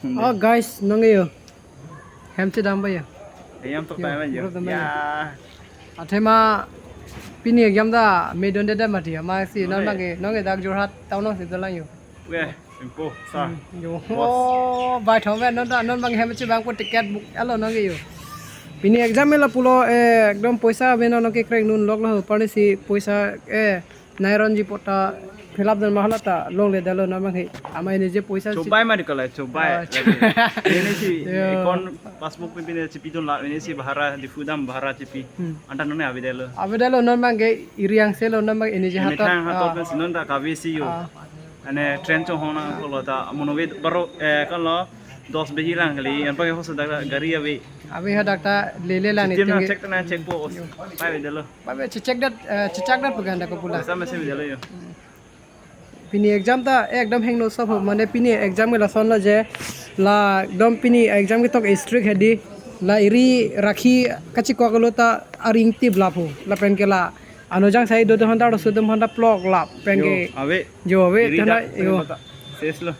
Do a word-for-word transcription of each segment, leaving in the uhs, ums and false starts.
Oh guys, nonke yo. Hem chedam ba yo. Hem to. Yo, time yo. Group dam ba yo. Ya. Athema pini exam ta me donde dam mati ama si non, non bang ke, nonke dak Jorhat town nong si dolang yo. We, simple, sa. Hmm, yo. Boss. Oh, bai thom we non ta, non bang hem chevangpo ticket book alo nonke yo. Pini exam me lapulo, eh, ekdom poisa me non nonke kreng nun lok lo parni si poisa, eh, nairon ji pota fill up dan mahala ta longle dalo non bang he. Ama ini je poisa si. Chobai ma di kala, chobai. Oh, lagi. Ini si yo. Account passbook pi pine chipi dun la, ini si bahara, Diphu dam bahara chipi. Hmm. Anta nonke ave dalo. Ave dalo non bang ke iri angse lo non bang ini je. Ini hatot. Thang hatot. Ah. Pen si non ta kave si yo. Ah. Ane train chonghong nangkoklo ta mono ave baro, eh, kalo dos baji lang kali, anpa ke hosa dak gari ave. Ave hadak ta lele lang. Chitim nang tingke. Check ta nang check po. Yo. Pai ave dalo. Pai ave check dat, eh, check dat pegan dak ko pula. Sama sih ave dalo yo. Pini exam ta ekdom hingno sob ho, mane pini exam ke lason lo je, la ekdom pini exam ketok strict hedi, la iri rakhi kachikoklo ta aring tip lap ho, lapen ke la anujang sai do do handa ro sudum handa plok lap pen ke. Yo, ave. Yo, ave, iri tanda, dak, yo. Ses lo.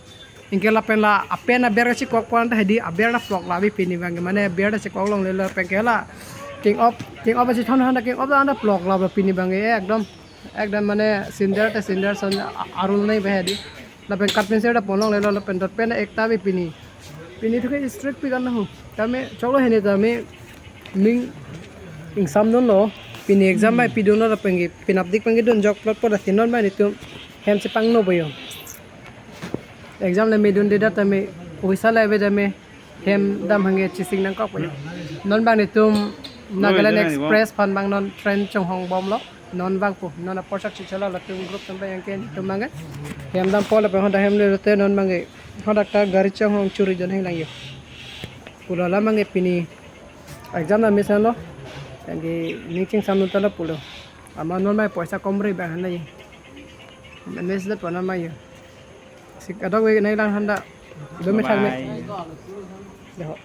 Anke lapen la apen aber kachikok pon ta hedi aber ta plok lap ave pini bang ke, mane aber ta chikok longle lo pen ke la king up, king up si thon handa king up ta handa plok lap lo pini bang ke, ekdom. Ekdom mane sinder te sinder son a-, arul nai ba hedi. Lapen cut pencil ta pon longle lo, lapen dot pen ekta ave pini. Pini thu ke strict pi kan ho. Tame choklo hene tame ning ingsam dunlo. Pini exam bai pi dunlo lapen ke penap dik pen ke dun jok plot plot asin non bai netum hem chepangno ba yo. Exam le me dunde dat tame poisa le ave tame hem dam hangke chising nangkok ba yo. Non bang netum Nagaland Express aphan bang non train chonghong bomlo. Non bangpo, non aporsak chicholo latum group atum bang ke netum bang ke. Hem dampo lapen honda hem le lote non bang ke. Honda ta gari chonghong churi jon heng lang yo. Pulo la bang ke pini exam na miss lo. Bang ke ning chingsam dun ta lo pulo. Ama non bang poisa kom ri bang hana ye. Miss dat po non bang yo. Si kadok we nai lang handa. Dome thak me. Bye. Yo.